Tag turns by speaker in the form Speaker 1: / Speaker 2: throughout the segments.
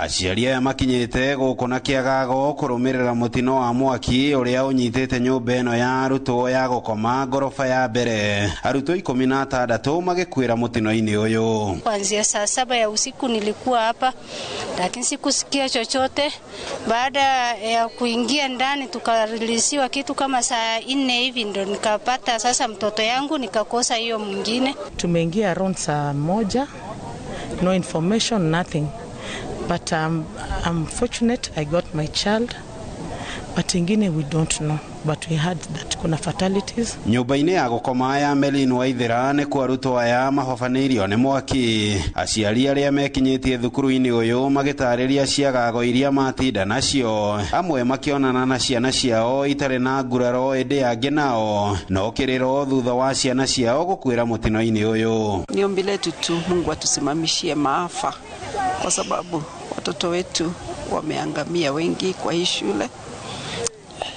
Speaker 1: Aciari aya makinyĩte gũkũ na kĩagago kũrũmĩrĩra mũtino wa mwaki ũrĩa ũnyitĩte nyũmba ĩno ya arutwo ya gũkoma ngoroba ya mbere. Arutwo 16 magĩkuĩra mũtino-inĩ ũyũ.
Speaker 2: Kuanzia saa 7 ya usiku nilikuwa hapa, lakini sikusikia chochote. Baada ya kuingia ndani tukareleasiwa kitu kama saa 4 hivi ndo nikapata sasa mtoto yangu, nikakosa hiyo mwingine.
Speaker 3: Tumeingia around saa 1, no information, nothing. But I'm fortunate I got my child. But ingine we don't know, but we heard that kuna fatalities.
Speaker 1: Nyũmba-inĩ ya gũkoma ya Melin Waithera nĩ kwa arutwo aya mahobanĩirio nĩ mwaki. Aciari arĩa mekinyĩtie thukuru-inĩ ũyũ magĩtarĩria ciagago iria matinda nacio, amwe makĩonana na ciana ciao itarĩ na nguraro, ĩndĩ angĩ nao no kĩrĩro thutha wa ciana ciao gũkuĩra mũtino-inĩ ũyũ.
Speaker 4: Ni ombi letu tu Mungu atusimamishie maafa, kwa sababu watoto wetu wameangamia wengi kwa hii shule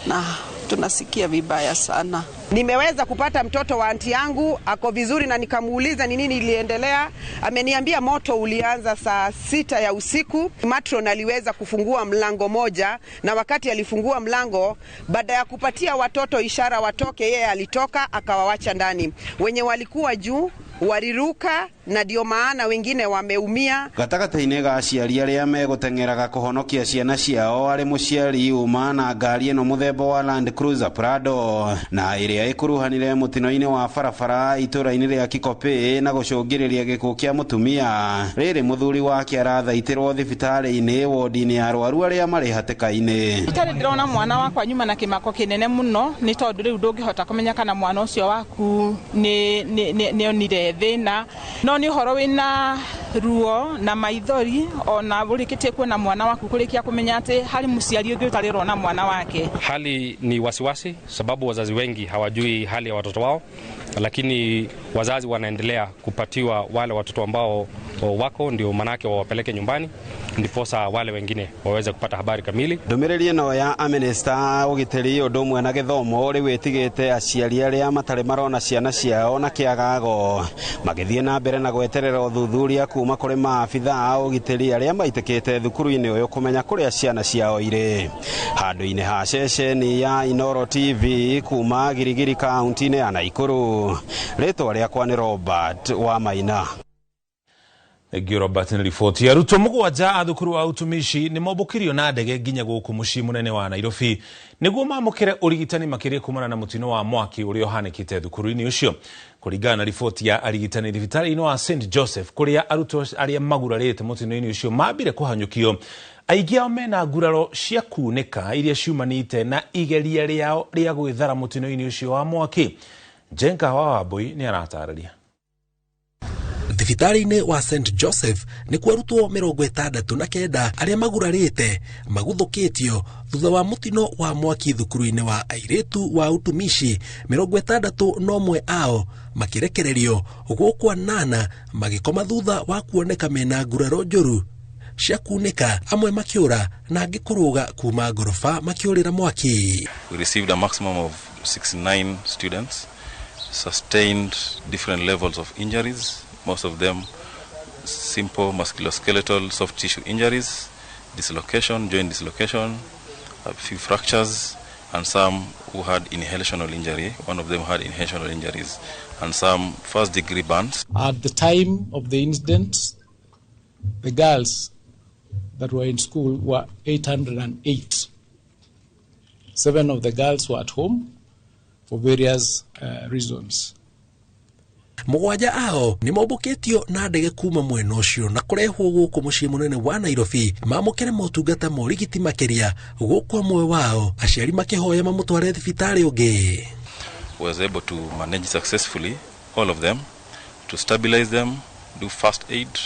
Speaker 4: na tunasikia vibaya sana.
Speaker 5: Nimeweza kupata mtoto wa anti yangu ako vizuri, na nikamuuliza ni nini iliendelea. Ameniambia moto ulianza saa 6 ya usiku. Matron aliweza kufungua mlango moja, na wakati alifungua mlango, baada ya kupatia watoto ishara watoke, yeye alitoka akawawacha ndani. Wenye walikuwa juu waliruka, na ndio maana wengine wameumia.
Speaker 1: Gatagatĩ-inĩ ga aciari arĩa megũteng'eraga kũhonokia ciana ciao arĩ mũciari uma na ngari ĩno mũthemba wa Land Cruiser Prado, na ĩrĩa ĩkuruhanire mũtino-inĩ wa barabara itũra-inĩ rĩa Kikopĩ na gũcũngĩrĩria gĩkuũ kĩa mũtumia. Rĩrĩ mũthuri wake arathaitĩrwo thibitarĩ-inĩ wodi-inĩ ya arwaru arĩa marĩ hatĩka-inĩ.
Speaker 6: Itarĩ ndĩrona mwana wakwa nyuma na kĩmako kĩnene mũno, nĩ tondũ rĩu ndũngĩhota kũmenya kana mwana ũcio waku nĩ onire thĩna. No nĩ ũhoro wĩna ruo na maithori, ona ũrĩkĩtie kuona mwana waku kũrĩkia kũmenya atĩ harĩ mũciari ũngĩ ũtarĩ ũrona mwana wake.
Speaker 7: Hali ni wasiwasi sababu wazazi wengi hawajui hali ya watoto wao, lakini wazazi wanaendelea kupatiwa wale watoto ambao wako ndio manake wawapeleke nyumbani ndiposa wale wengine waweze kupata habari kamili.
Speaker 1: Ndũmĩrĩri ĩno ya Amnesty ũgitĩri ũndũ ũmwe na gĩthomo rĩu ĩtigĩte aciari arĩa matarĩ marona ciana ciao na kĩagago magĩthiĩ na mbere na gweterera ũthuthuria kuma kũrĩ maabitha a ũgitĩri arĩa maitĩkĩte thukuru-inĩ ũyũ kũmenya kũrĩa ciana ciao irĩ. Handũ-inĩ ha ceceni ya Inooro TV kuma Girigiri kaunti-inĩ ya Naikuru, rĩtwa rĩakwa nĩ Robert wa Maina.
Speaker 8: Thank Robert nĩ riboti. Arutwo 7 a thukuru wa utumishi nĩ mombũkirio na ndege nginya gũkũ mũciĩ mũnene wa Nairobi nĩguo mamũkĩre ũrigitani makĩria kumana na mũtino wa mwaki ũrĩa ũhanĩkĩte thukuru-inĩ ũcio. Kũringana na riboti ya arigitani thibitarĩ-inĩ wa St Joseph, kũrĩa arutwo arĩa magurarĩte mũtino-inĩ ũcio mambire kũhanyũkio, aingĩ ao mena nguraro cia kunĩka iria ciumanĩte na igeria rĩao rĩa gwĩthara mũtino-inĩ ũcio wa mwaki. Jenga wa Wambui nĩ aratarĩria.
Speaker 9: Thibitarĩ-inĩ wa St Joseph nĩ kwarutwo 69 arĩa magurarĩte maguthũkĩtio thutha wa mũtino wa mwaki thukuru-inĩ wa airĩtu wa utumishi. 61 ao makĩrekererio gũkũ 8 magĩkoma thutha wa kuoneka mena nguraro njũru cia kunĩka, amwe makĩũra na angĩ kũrũga kuma ngoroba makĩũrĩra mwaki.
Speaker 10: We received a maximum of 69 students sustained different levels of injuries, most of them simple musculoskeletal soft tissue injuries, dislocation, joint dislocation, a few fractures, and some who had inhalational injury. One of them had inhalational injuries, and some first degree burns.
Speaker 11: At the time of the incident, the girls that were in school were 808. 7 of the girls were at home for various reasons.
Speaker 9: 7 ao nĩ mombũkĩtio na ndege kuma mwena ũcio na kũrehwo gũkũ mũciĩ mũnene wa Nairobi mamũkĩre motungata ma ũrigiti makĩria, gũkũ amwe wao aciari makĩhoya mamũtware thibitarĩ ũngĩ.
Speaker 10: Was able to manage successfully all of them, to stabilize them, do first aid,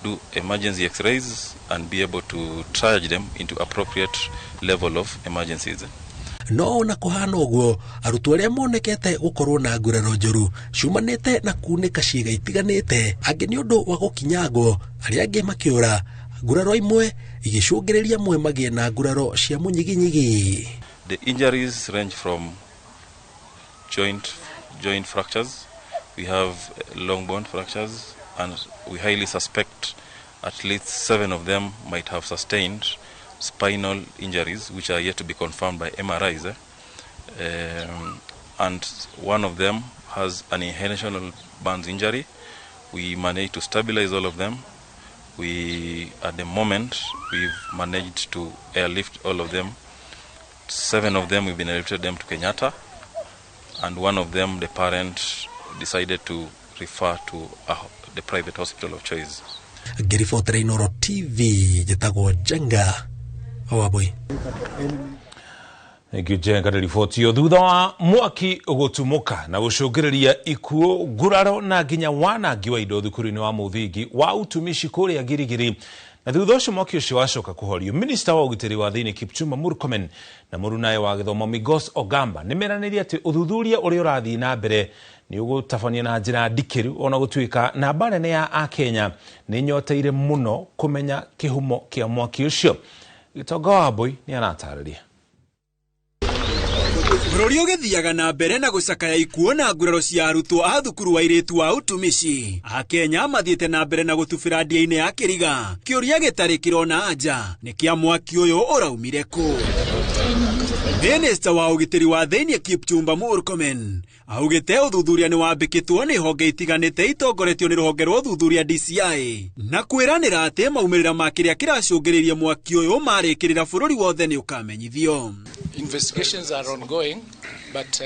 Speaker 10: do emergency x-rays, and be able to triage them into appropriate level of emergencies.
Speaker 9: No ona kũhana ũguo, arutwo arĩa monekete gũkorwo na nguraro njũru ciumanĩte na kunĩka ciĩga itiganĩte, angĩ nĩ ũndũ wa gũkinyangwo, arĩa angĩ makĩũra, nguraro imwe igĩcũngĩrĩria amwe magĩe na nguraro cia mũnyiginyigi.
Speaker 10: The injuries range from joint fractures, we have long bone fractures, and we highly suspect At least 7 of them might have sustained spinal injuries, which are yet to be confirmed by MRIs. And one of them has an inhalational burns injury. We managed to stabilize all of them. At the moment, we've managed to airlift all of them. 7 of them, we've been airlifted them to Kenyatta, and one of them, the parent, decided to refer to the private hospital of choice.
Speaker 9: Ngĩribotera Inooro TV njĩtagwo Njenga Wambui.
Speaker 8: Thank you Jenga na riboti ĩyo. Thutha wa mwaki gũtumũka na gũcũngĩrĩria ikuũ, nguraro na nginya wanangi wa indo thukuru-inĩ wa mũthingi wa utumishi kũrĩa Girigiri, na thutha ũcio mwaki ũcio wacoka kũhorio, minista wa ũgitĩri wa thĩinĩ Kipchumba Murkomen na mũrunae wa gĩthomo Migos Ogamba nĩ meranĩire atĩ ũthuthuria ũrĩa ũrathiĩ na mbere nĩ ũgũtabania na njĩra ndikĩru, ona gũtuĩka namba nene ya Akenya nĩ nyoteire mũno kũmenya kĩhumo kĩa mwaki ũcio. Gĩtonga Wambui nĩ aratarĩria.
Speaker 12: Bũrũri ũgĩthiaga na mbere na gũcakaya ikuũ na nguraro cia arutwo a thukuru wa airĩtu wa utumishi. Akenya mathiĩte na mbere na gũtubĩra ndia-inĩ ya kĩriga. Kĩũria gĩtarĩ kĩrona anja nĩ kĩa mwaki ũyũ ũraumire kũ. Minista wa ũgitĩri wa thĩinĩ Kipchumba Murkomen augĩte ũthuthuria nĩ wambĩkĩtwo nĩ honge itiganĩte itongoretio nĩ rũhonge rwa ũthuthuria DCI, na kwĩranĩra atĩ maumĩrĩra ma kĩrĩa kĩracũngĩrĩirie mwaki ũyũ marĩkĩrĩra bũrũri wothe nĩ ũkamenyithio.
Speaker 11: Investigations are ongoing, but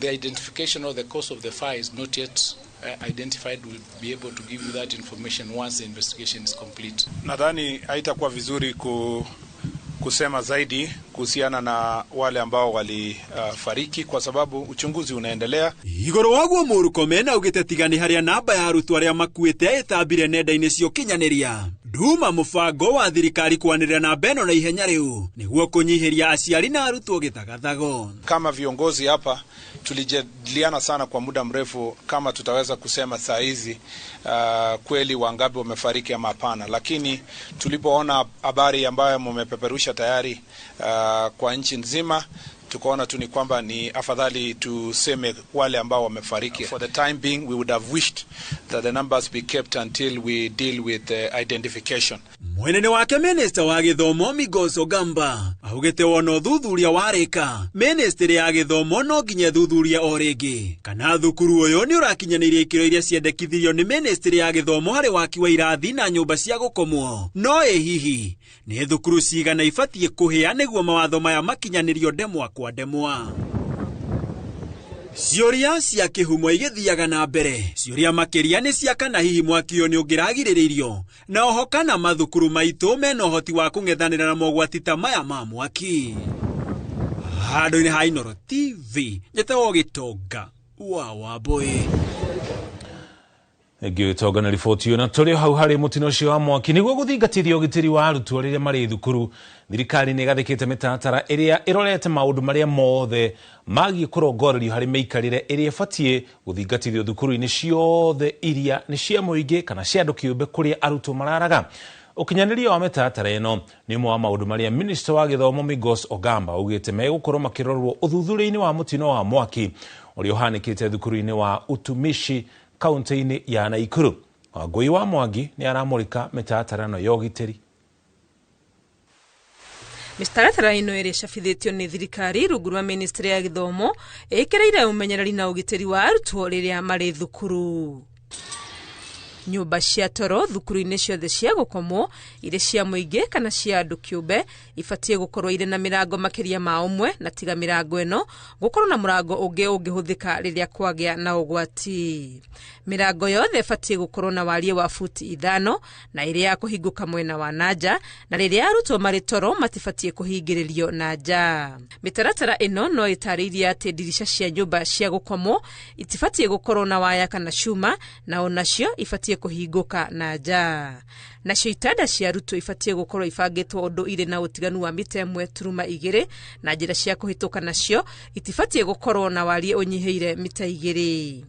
Speaker 11: the identification of the cause of the fire is not yet identified. We'll be able to give you that information once the investigation is complete.
Speaker 13: Nadhani haitakuwa vizuri kusema zaidi kuhusiana na wale ambao walifariki kwa sababu uchunguzi unaendelea.
Speaker 12: Igũrũ waguo Murkomen augĩte tigani harĩa namba ya arutwo arĩa makuĩte ĩtambire nenda-inĩ cia ũkinyanĩria. Nduma mũbango wa thirikari kwanĩrĩra namba ĩno na ihenya rĩu nĩguo kũnyihĩria aciari na arutwo gĩthagathago.
Speaker 13: Kama viongozi hapa tulijadiliana sana kwa muda mrefu kama tutaweza kusema saa hizi kweli wangapi wamefariki ama hapana, lakini tulipoona habari ambayo mmepeperusha tayari kwa nchi nzima, tukaona tu ni kwamba ni afadhali tuseme wale ambao wamefariki. For the time being we would have wished that the numbers be kept until we deal with the identification.
Speaker 12: Mwenene wake minista wa gĩthomo Migos Ogamba augĩte wona ũthuthuria warĩka, ministry ya gĩthomo no nginya ĩthuthurie o rĩngĩ kana thukuru ũyũ nĩ ũrakinyanĩirie ikĩro iria ciendekithirio nĩ ministry ya gĩthomo harĩ waki wa irathi na nyũmba cia gũkomwo. No ĩ hihi nĩ thukuru cigana ibatiĩ kũhĩa nĩguo mawatho maya makinyanĩrio ndemwa kwa ndemwa? Ciũria cia kĩhumo igĩthiaga na mbere. Ciũria makĩria nĩ cia kana hihi mwaki ũyũ nĩ ũngĩragirĩrĩirio, na oho kana mathukuru maitũ mena ũhoti wa kũng'ethanĩra na mogwati ta maya ma mwaki. Handũ-inĩ ha Inooro TV, njĩtagwo Gĩtonga wa Wambui.
Speaker 8: Gĩtonga na riboti ĩyo. Na tũrĩ hau harĩ mũtino ũcio wa mwaki, nĩguo gũthingatithia ũgitĩri wa arutwo rĩrĩa marĩ thukuru, thirikari nĩ ĩgathĩkĩte mĩtaratara ĩrĩa ĩrorete maũndũ marĩa mothe magiĩ kũrongorerio harĩ mĩikarĩre ĩrĩa ĩbatiĩ gũthingatithio thukuru-inĩ ciothe iria nĩ cia mũingĩ kana cia andũ kĩũmbe kũrĩa arutwo mararaga. Ũkinyanĩria wa mĩtaratara ĩno nĩ ũmwe wa maũndũ marĩa minista wa gĩthomo Migos Ogamba augĩte megũkorwo makĩrorwo ũthuthuria-inĩ wa mũtino wa mwaki ũrĩa ũhanĩkĩte thukuru-inĩ wa utumishi kaunti-inĩ ya Nakuru. Wangũi wa Mwangi nĩ aramũrĩka mĩtaratara ĩno ya ũgitĩri.
Speaker 14: Mĩtaratara ĩno ĩrĩa ĩcabithĩtio nĩ thirikari rungu rwa ministry ya gĩthomo ĩkĩrĩire ũmenyereri na ũgitĩri wa arutwo rĩrĩa marĩ thukuru. Nyũmba cia toro thukuru-inĩ ciothe cia gũkomwo irĩ cia mũingĩ kana cia andũ kĩũmbe ibatiĩ gũkorwo irĩ na mĩrango makĩria ma ũmwe, na tiga mĩrango ĩno gũkorwo na mũrango ũngĩ ũngĩhũthĩka rĩrĩa kwagĩa na ũgwati. Mĩrango yothe ĩbatiĩ gũkorwo na wariĩ wa futi 5 na ĩrĩ ya kũhingũka mwena wa na nja, na rĩrĩa arutwo marĩ toro matibatiĩ kũhingĩrĩrio na nja. Mĩtaratara ĩno no ĩtarĩirie atĩ ndirica cia nyũmba cia gũkomwo itibatiĩ gũkorwo na waya kana cuma, na onacio ibatiĩ kũhingũka na nja. Nacio itanda cia arutwo ibatiĩ gũkorwo ibangĩtwo ũndũ irĩ na ũtiganu wa mita 1.2, na njĩra cia kũhĩtũka nacio itibatiĩ gũkorwo na wariĩ ũnyihĩire mita 2.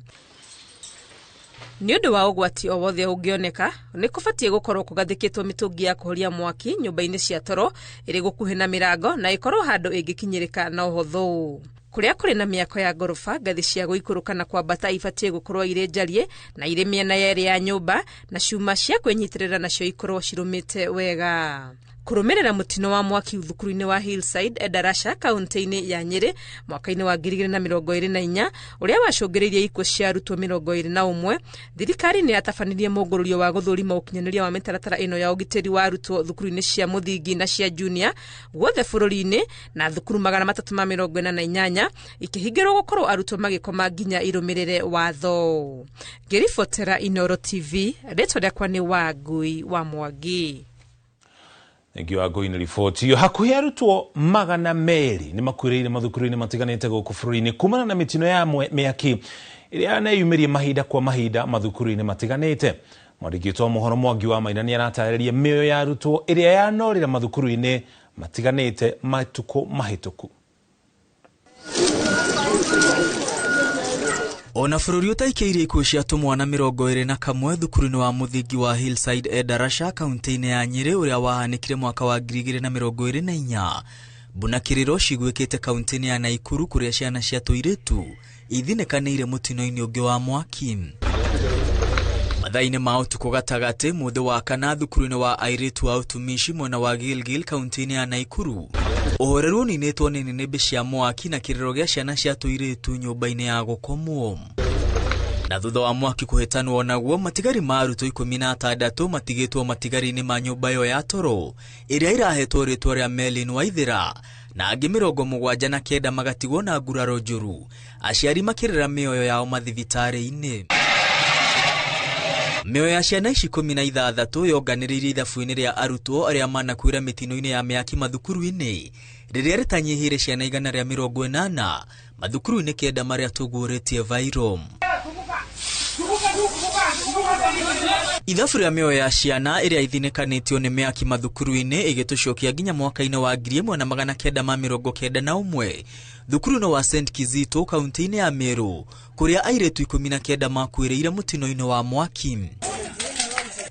Speaker 14: Nĩ ũndũ wa ũgwati o wothe ũngĩoneka, nĩ kũbatiĩ gũkorwo kũgathĩkĩtwo mĩtũngi ya kũhoria mwaki nyũmba-inĩ cia toro ĩrĩ gũkuhĩ na mĩrango na ĩkorwo handũ ĩngĩkinyĩrĩka na ũhũthũ. Kũrĩa kũrĩ na mĩako ya ngoroba, ngathĩ cia gũikũrũka na kwambata ibatiĩ gũkorwo irĩ njarie na irĩ mĩena yerĩ ya nyũmba, na cuma cia kwĩnyitĩrĩra nacio ikorwo cirũmĩte wega. Kũrũmĩrĩra mũtino wa mwaki thukuru-inĩ wa Hillside Endarasha kaunti-inĩ ya Nyĩrĩ mwaka-inĩ wa 2024 ũrĩa wacũngĩrĩirie ikuũ cia arutwo 21, thirikari nĩ yatabanirie mũngũrũrio wa gũthũrima ũkinyanĩria wa mĩtaratara ĩno ya ũgitĩri wa arutwo thukuru-inĩ cia mũthingi na cia junior guothe bũrũri-inĩ, na thukuru 348 ikĩhingĩrwo gũkorwo arutwo magĩkoma nginya irũmĩrĩre watho. Ngĩribotera Inooro TV, rĩtwa rĩakwa nĩ Wangui wa Mwangi.
Speaker 8: Thank you Wangui nĩ riboti iyo. Hakuhĩ arutwo 200 nĩ makuĩrĩire mathukuru-inĩ matiganĩte gũkũ bũrũri-inĩ kumana na mĩtino ya mĩaki ĩrĩa yaneyumĩria mahinda kwa mahinda mathukuru-inĩ matiganĩte. Mwandĩki witũ wa mohoro Mwangi wa Maina nĩ aratarĩria mĩoyo ya arutwo ĩrĩa yanorĩra mathukuru-inĩ matiganĩte matukũ mahĩtũku.
Speaker 15: Ona bũrũri ũtaikĩirie ikuũ cia tũmwana 21 thukuru-inĩ wa mũthingi wa Hillside Endarasha kaunti-inĩ ya Nyĩrĩ ũrĩa wahanĩkire mwaka wa 2024, mbunakĩrĩro ciguĩkĩte kaunti-inĩ ya Naikuru kũrĩa ciana cia tũirĩtu ithinĩkanĩire mũtino-inĩ ũngĩ wa mwaki. Mathaa-inĩ ma ũtukũ gatagatĩ mũthĩ wa kana thukuru-inĩ wa airĩtu wa ũtumishi mwena wa Gilgil kaunti-inĩ ya Naikuru, ũhoreru ũninĩtwo nĩ nĩnĩmbĩ cia mwaki na kĩrĩro gĩa ciana cia tũirĩtu nyũmba-inĩ ya gũkomwo. Na thutha wa mwaki kũhĩtanwo naguo, matigari ma arutwo 16 matigĩtwo matigari-inĩ ma nyũmba ĩyo ya toro ĩrĩa ĩrahetwo rĩtwa rĩa Melin Waithĩra, na angĩ 79 magatigwo na nguraro njũru, aciari makĩrĩra mĩoyo yao mathibitarĩ-inĩ. Mĩoyo ya ciana ici 16 yonganĩrĩirie ithabu-inĩ rĩa arutwo arĩa manakuĩra mĩtino-inĩ ya mĩaki mathukuru-inĩ rĩrĩa rĩtanyihĩire ciana 180 mathukuru-inĩ 9 marĩa tũguũrĩtie viral. Ithabu rĩa mĩoyo ya ciana ĩrĩa ithinĩkanĩtio nĩ mĩaki mathukuru-inĩ ĩgĩtũcokia nginya mwaka-inĩ wa 1991 thukuru-inĩ wa St Kizito kaunti-inĩ ya Meru kũrĩa airĩtu 19 makuĩrĩire mũtino-inĩ wa mwaki.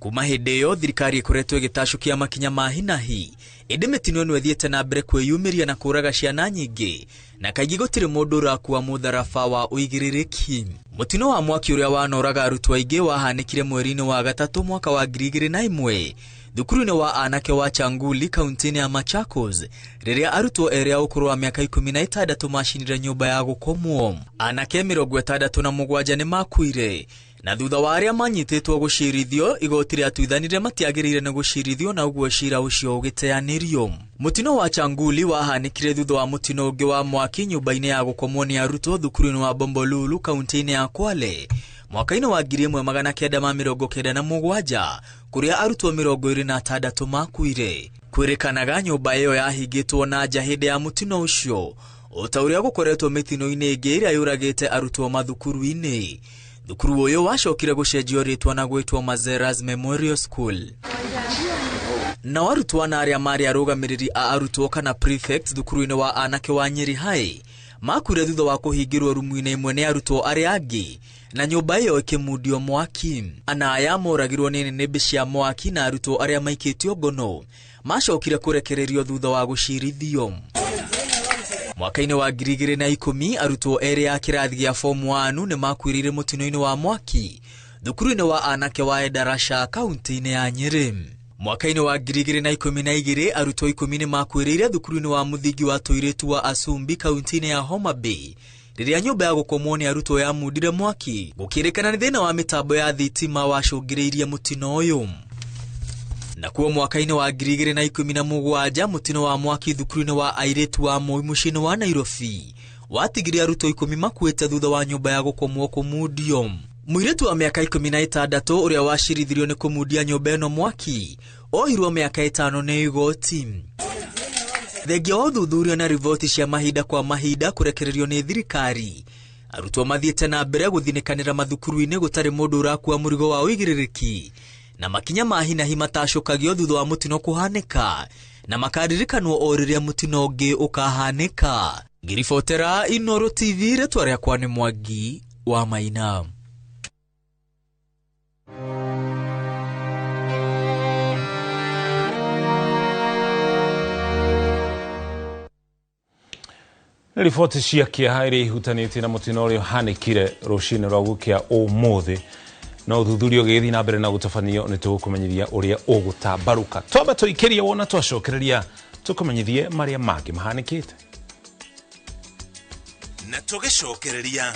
Speaker 15: Kuma hĩndĩ ĩyo thirikari ĩkoretwo ĩgĩtacũkia makinya ma hinahi, ĩndĩ mĩtino ĩno ĩthiĩte na mbere kwĩyumĩria na kũraga ciana nyingĩ, na kaingĩ gũtirĩ mũndũ ũrakua mũtharaba wa ũigĩrĩrĩki. Mũtino wa mwaki ũrĩa wanoraga arutwo aingĩ wahanĩkire mweri-inĩ wa gatatũ mwaka wa 2001 thukuru-inĩ wa anake wa Changuli kaunti-inĩ ya Machakos rĩrĩa arutwo erĩ a ũkũrũ wa mĩaka 16 macinire nyũmba ya gũkomwo. Anake 67 nĩ makuire, na thutha wa arĩa manyitĩtwo gũcirithio igoti rĩatuithanire matiagĩrĩire nĩ gũcirithio na ũguo cira ũcio ũgĩteanĩrio. Mũtino wa Changuli wahanĩkire thutha wa mũtino ũngĩ wa mwaki nyũmba-inĩ ya gũkomwo nĩ arutwo thukuru-inĩ wa Bombolulu kaunti-inĩ ya Kwale mwaka-inĩ wa 1997 kũrĩa arutwo 26 makuire. Kwĩrĩkanaga nyũmba ĩyo yahingĩtwo na nja hĩndĩ ya mũtino ũcio, o ta ũrĩa gũkoretwo mĩtino-inĩ ĩngĩ ĩrĩa yũragĩte arutwo mathukuru-inĩ. Thukuru ũyũ wacokire gũcenjio rĩtwa na gwĩtwo Mazeras Memorial School. Nao arutwo ana arĩa marĩ arũgamĩrĩri a arutwo kana prefects thukuru-inĩ wa anake wa Nyeri High makuire thutha wa kũhingĩrwo rumu-inĩ ĩmwe nĩ arutwo arĩa angĩ na nyũmba ĩyo ĩkĩmundio mwaki. Ana aya moragirwo nĩ nĩnĩmbĩ cia mwaki na arutwo arĩa maikĩtio ngono macokire kũrekererio thutha wa gũcirithio. Mwaka-inĩ wa 2010 arutwo erĩ a kĩrathi gĩa form 1 nĩ makuĩrĩire mũtino-inĩ wa mwaki thukuru-inĩ wa anake wa Endarasha kaunti-inĩ ya Nyĩrĩ. Mwaka-inĩ wa 2012 arutwo 10 nĩ makuĩrĩire thukuru-inĩ wa mũthingi wa tũirĩtu wa Asumbi kaunti-inĩ ya Homa Bay rĩrĩa nyũmba ya gũkomwo nĩ arutwo yamundire mwaki gũkĩrĩkana nĩ thĩna wa mĩtambo ya thitima wacũngĩrĩirie mũtino ũyũ. Nakuo mwaka-inĩ wa 2017 mũtino wa mwaki thukuru-inĩ wa airĩtu wa Moi mũciĩ-inĩ wa Nairobi watigire arutwo 10 makuĩte thutha wa nyũmba ya gũkomwo kũmundio. Mũirĩtu wa mĩaka 16 ũrĩa wacirithirio nĩ kũmundia nyũmba ĩno mwaki ohirwo mĩaka 5 nĩ igoti. Thengia wa ũthuthuria na riboti cia mahinda kwa mahinda kũrekererio nĩ thirikari, arutwo mathiĩte na mbere gũthinĩkanĩra mathukuru-inĩ gũtarĩ mũndũ ũrakua mũrigo wa ũigĩrĩrĩki na makinya ma hinahi matacũkagio thutha wa mũtino kũhanĩka na makaririkanwo o rĩrĩa mũtino ũngĩ ũkahanĩka. Ngĩribotera Inooro TV, rĩtwa rĩakwa nĩ Mwangi wa Maina.
Speaker 8: Nĩ riboti cia kĩeha iria ihutanĩtie na mũtino ũrĩa ũhanĩkire rũcinĩ rwa gũkĩa ũmũthĩ. Na ũthuthuria ũgĩthiĩ na mbere na gũtabanio nĩ tũgũkũmenyithia ũrĩa ũgũtambarũka. Twambe tũikĩrie wona twacokereria tũkũmenyithie marĩa mangĩ mahanĩkĩte.
Speaker 16: Na tũgĩcokereria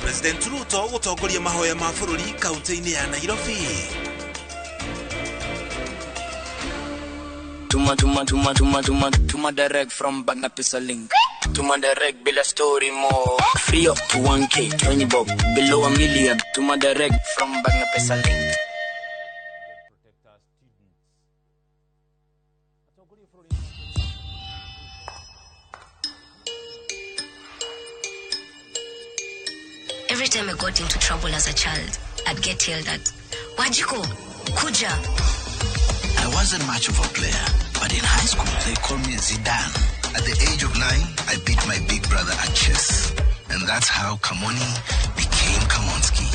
Speaker 16: President Ruto gũtongoria mahoya ma bũrũri kaunti-inĩ ya Nairobi.
Speaker 17: Tuma tuma tuma tuma tuma tuma direct from Bagna Pesa link. Tuma direct bila story more. Free up to 1K, 20 bob, below a million. Tuma direct from Bagna Pesa link.
Speaker 18: Every time I got into trouble as a child, I'd get yelled at. Wajiko, Kuja.
Speaker 19: I wasn't much of a player, but in high school they called me Zidane. At the age of 9, I beat my big brother at chess. And that's how Kamoni became Kamonski.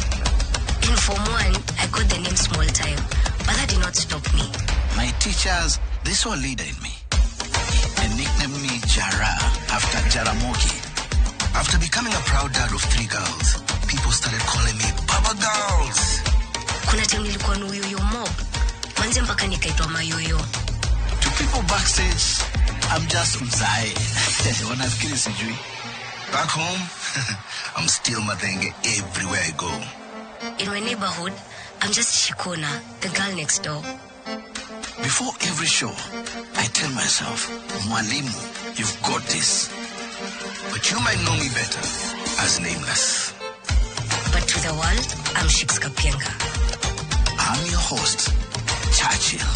Speaker 18: In Form 1, I got the name Small Time, but that did not stop me.
Speaker 19: My teachers, they saw a leader in me. They nicknamed me Jara after Jaramogi. After becoming a proud dad of 3 girls, people started calling me Baba Girls.
Speaker 18: Kuna time nilikuwa na uyoyo mob. Manze mpaka nikaitwa mayoyo.
Speaker 19: To people backstage, I'm just mzae. Wanafikiri sijui. Back home, I'm still Mathenge everywhere I go.
Speaker 18: In my neighborhood, I'm just Shikona, the girl next door.
Speaker 19: Before every show, I tell myself, Mwalimu, you've got this. But you might know me better as Nameless.
Speaker 18: But to the world, I'm Shiks Kapienga.
Speaker 19: I'm your host, Churchill.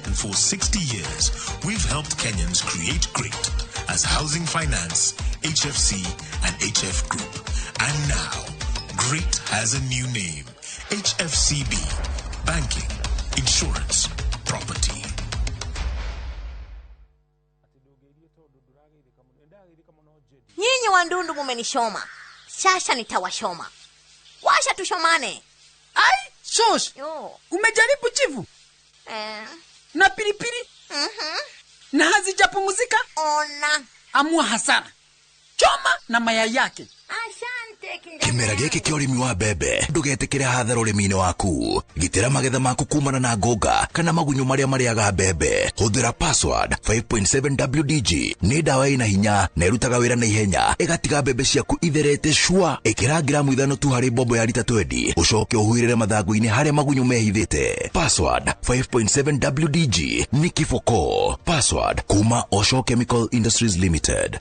Speaker 16: And for 60 years, we've helped Kenyans create great as Housing Finance, HFC, and HF Group. And now, Great has a new name, HFCB, Banking, Insurance, Property.
Speaker 20: Nyinyi wandundu mumenishoma. Sasa nitawashoma. Washa tushomane.
Speaker 21: Ai, shosh. Umejaribu chivu? Na pilipili? Na hazijapunguzika?
Speaker 20: Ona.
Speaker 21: Amua hasara. Choma na mayai yake.
Speaker 19: Kimera gĩkĩ kĩa ũrĩmi wa mbembe ndũgetĩkĩre hathara ũrĩmi-inĩ waku. Gitĩra magetha maku kumana na ngũnga kana magunyũ marĩa marĩaga mbembe. Hũthĩra Password 5.7 WDG. Nĩ ndawa ĩna hinya na ĩrutaga wĩra na ihenya, ĩgatiga mbembe ciaku itherete cua. Ĩkĩra gramu 5 tu harĩ mbombo ya rita 20, ũcoke ũhuhĩrĩre mathangũ-inĩ harĩa magunyũ mehithĩte. Password 5.7 WDG nĩ kiboko. Password kuma Osho Chemical Industries Limited.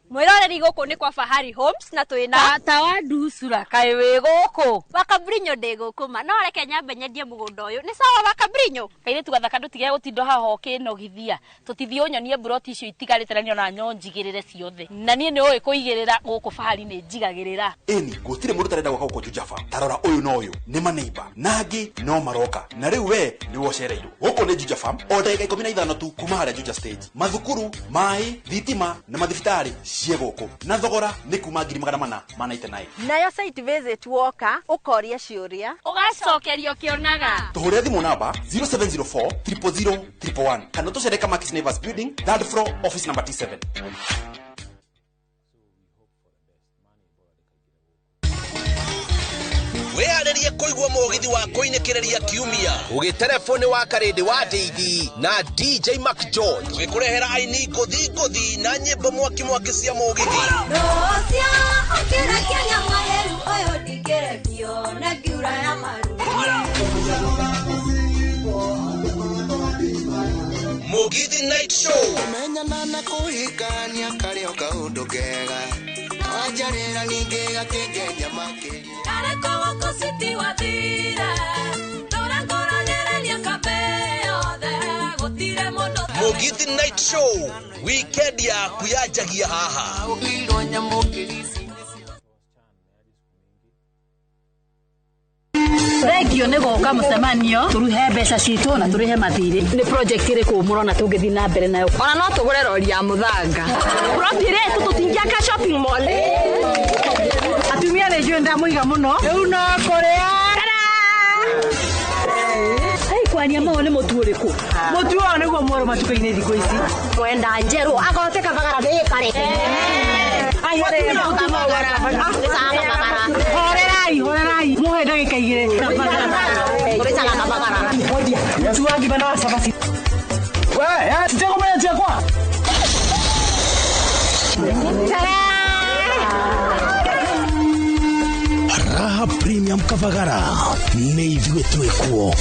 Speaker 22: Mwiroreri guku ni kwa Fahari Homes na twina
Speaker 23: tata wa ndusura kaĩ wĩ gũkũ
Speaker 22: Wakabrinyo ndĩ gũkũ ma no reke nyambe nyendie mũgũnda ũyũ nĩ sawa Wakabrinyo
Speaker 23: kairĩtu gathaka ndũtige gũtinda haha ũkĩnogithia tũtithiĩ ũnyonie mburoti icio itigarĩte na niona nyo njigĩrĩre ciothe na niĩ nĩ ũĩ kũigĩrĩra gũkũ Fahari nĩ njigagĩrĩra.
Speaker 24: Ĩni gũtirĩ mũndũ ũtarenda gwaka gũkũ Juja Farm. Ta rora ũyũ na ũyũ nĩ maneiba na angĩ no maroka na rĩu we nĩwe ũcereirwo. Gũkũ nĩ Juja Farm o ndagĩka 15 tu kuma harĩa Juja stage. Mathukuru, maĩ, thitima na mathibitarĩ cie gũkũ na thogora nĩ kuma 499.
Speaker 25: Nayo site visit woka ũkoria ciũria
Speaker 23: ũgacokerio kĩonaga.
Speaker 24: Tũhũrĩre thimũ namba 0704 000 111 kana tũcere Kamakis Neighbors Building, 3rd floor, office number T7.
Speaker 26: Wĩharĩrie kũigua mũgithi wa kũinĩkĩrĩria kiumia ũgĩtereboni wa Karĩndĩ wa Ndeithi na DJ Mac George ũgĩkũrehera aini ngũthi ngũthi na nyĩmbo mwaki mwaki cia mũgithi. Mũgithi Night Show.
Speaker 27: Kũmenyana na kũhikania karĩ o kaũndũ kega wanjarĩra ningĩ gakĩngenja makĩria.
Speaker 26: Mũgithi Night Show weekend yaku yanjagia haha.
Speaker 23: Thengio nĩ gũka mũcemanio tũruhe mbeca citũ na tũrĩhe mathirĩ. Nĩ project ĩrĩkũ mũrona tũngĩthiĩ na mbere nayo?
Speaker 28: Ona no tũgũre rori ya mũthanga.
Speaker 23: Plot ĩrĩa tũtingĩaka shopping mall. Atumia nĩ njũĩ ndamũiga mũno. Rĩu no kũrĩa.
Speaker 1: Kwania mo nĩ mũtu ũrĩkũ? Mũtu ũyũ nĩguo mwerũ matukũ-inĩ thikũ ici.
Speaker 20: Mwenda njerũ agote kabagara gĩkare.
Speaker 1: Horerai, horerai. Muhe ndagĩka igĩrĩ. Mũtu wa ngima na wa cabaci.
Speaker 2: We, titegũmenya ciakwa.
Speaker 19: Raha Premium Kavagara nĩ ithuĩ twĩkuo.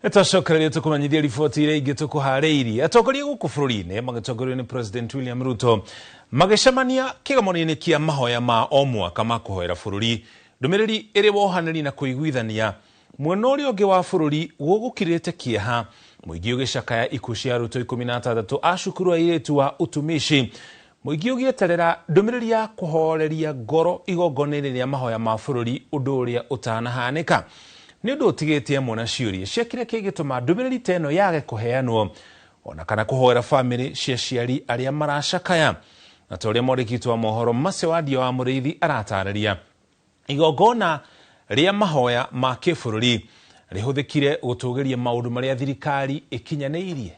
Speaker 8: Nĩtwacokereria tũkũmenyithia riboti iria ingĩ tũkũharĩirie. Atongoria gũkũ bũrũri-inĩ magĩtongorio nĩ President William Ruto magĩcemania kĩgomano-inĩ kĩa mahoya ma o mwaka ma kũhoera bũrũri, ndũmĩrĩri ĩrĩ wohanĩri na kũiguithania. Mwena ũrĩa ũngĩ wa bũrũri gũgũkirĩte kĩeha, mũingĩ ũgĩcakaya ikuũ cia arutwo 16 a cukuru airĩtu wa utumishi. Mũingĩ ũgĩeterera ndũmĩrĩri ya kũhoreria ngoro igongona-inĩ rĩa mahoya ma bũrũri, ũndũ ũrĩa ũtanahanĩka. Nĩ ũndũ ũtigĩtie amwe na ciũria cia kĩrĩa kĩngĩtũma ndũmĩrĩri ta ĩno yage kũheanwo ona kana kũhoera bamĩrĩ cia aciari arĩa maracakaya. Na ta ũrĩa mwandĩki witũ wa mohoro Mercy Wandia wa Mũrĩithi aratarĩria, igongona rĩa mahoya ma kĩbũrũri rĩhũthĩkire gũtũgĩria maũndũ marĩa thirikari ĩkinyanĩirie.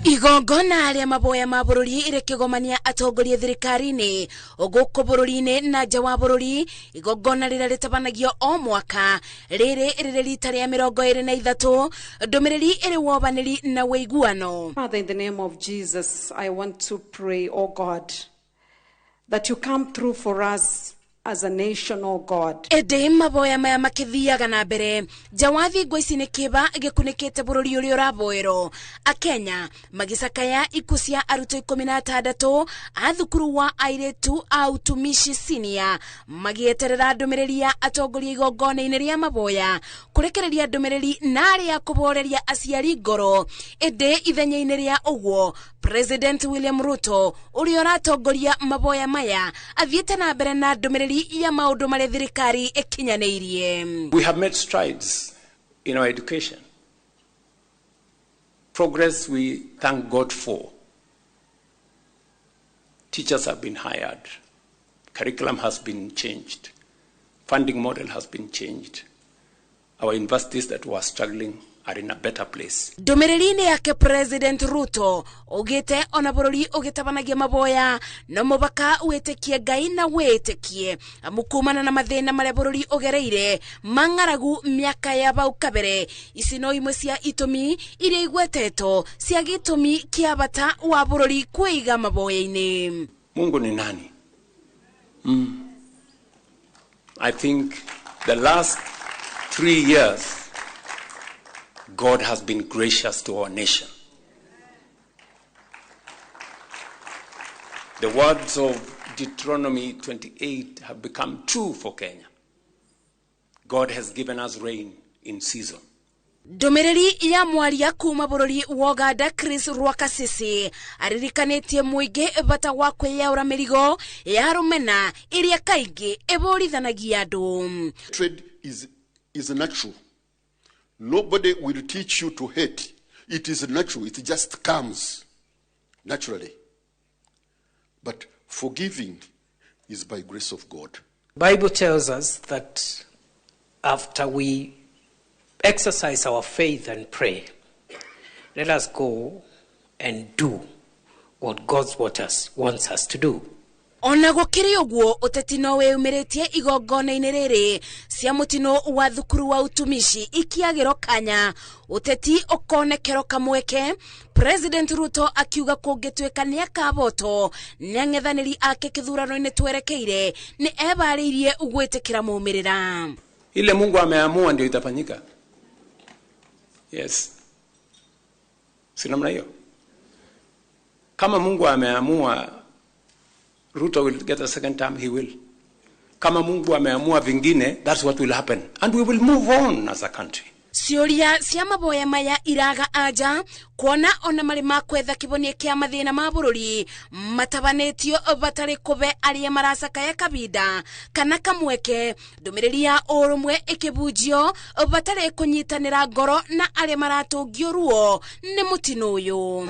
Speaker 3: Igongona rĩa maboya ma bũrũri rĩkĩgomania atongoria thirikari-inĩ gũkũ bũrũri-inĩ na nja wa bũrũri. Igongona rĩrĩa rĩtabanagio o mwaka rĩrĩ rĩrĩ rita rĩa 23, ndũmĩrĩri ĩrĩ wobanĩri na wĩiguano.
Speaker 4: Father, in the name of Jesus, I want to pray, oh God, that you come through for us as a nation, oh God.
Speaker 3: Ĩndĩ maboya maya makĩthiaga na mbere, nja wa thingo ici nĩ kĩba gĩkunĩkĩte bũrũri ũrĩa ũraboerwo. Akenya magĩcakaya ikuũ cia arutwo 16 a thukuru wa airĩtu a utumishi senior, magĩeterera ndũmĩrĩri ya atongoria igongona-inĩ rĩa maboya kũrekereria ndũmĩrĩri na arĩa kũboreria aciari ngoro. Ĩndĩ ithenya-inĩ rĩa ũguo, President William Ruto ũrĩa ũratongoria maboya maya athiĩte na mbere na ndũmĩrĩri ya maũndũ marĩa thirikari ĩkinyanĩirie.
Speaker 5: We have made strides in our education. Progress we thank God for. Teachers have been hired. Curriculum has been changed. Funding model has been changed. Our universities that were struggling are in a better place.
Speaker 3: Ndũmĩrĩri-inĩ yake President Ruto augĩte ona bũrũri ũgĩtabanagia maboya no mũbaka wĩtĩkie Ngai na wĩtĩkie amu kumana na mathĩna marĩa bũrũri ũgereire mang'aragu mĩaka ya bau kabere. Ici no imwe cia itũmi iria igwetetwo cia gĩtũmi kĩa bata wa bũrũri kwĩiga maboya-inĩ.
Speaker 5: Mungu ni nani? I think the last 3 years God has been gracious to our nation. The words of Deuteronomy 28 have become true for Kenya. God has given us rain in season.
Speaker 3: Ndũmĩrĩri ya mwaria kuma bũrũri wa Uganda Chris Rwakasisi aririkanĩtie mũingĩ bata wa kwĩyaũra mĩrigo ya rũmena ĩrĩa kaingĩ ĩbũrithanagia andũ.
Speaker 6: Trade is natural. Nobody will teach you to hate. It is natural. It just comes naturally. But forgiving is by grace of God.
Speaker 7: Bible tells us that after we exercise our faith and pray, let us go and do what God wants us to do.
Speaker 3: Ona gũkĩrĩ ũguo, ũteti no wĩyumĩrĩtie igongona-inĩ rĩrĩ cia mũtino wa thukuru wa utumishi ikiagĩro kanya ũteti ũkonekero kamweke. President Ruto akiuga kũngĩtuĩka nĩakabotwo nĩ ang'ethanĩri ake kĩthurano-inĩ twerekeire nĩ ebarĩirie gwĩtĩkĩra maumĩrĩra.
Speaker 5: Ile Mungu ameamua ndio itafanyika. Yes. Si namna hiyo. Kama Mungu ameamua Ruto will get a second term, he will. Kama Mungu ameamua vingine, that's what will happen. And we will move on as a country.
Speaker 3: Ciũria cia maboya maya iraga anja kuona ona marĩ ma kwetha kĩhonia kĩa mathĩna ma bũrũri matabanĩtio batarĩ kũbe arĩa maracakaya kabinda kana kamweke, ndũmĩrĩri ya ũrũmwe ĩkĩbunjio batarĩ kũnyitanĩra ngoro na arĩa maratũngio ruo nĩ mũtino ũyũ.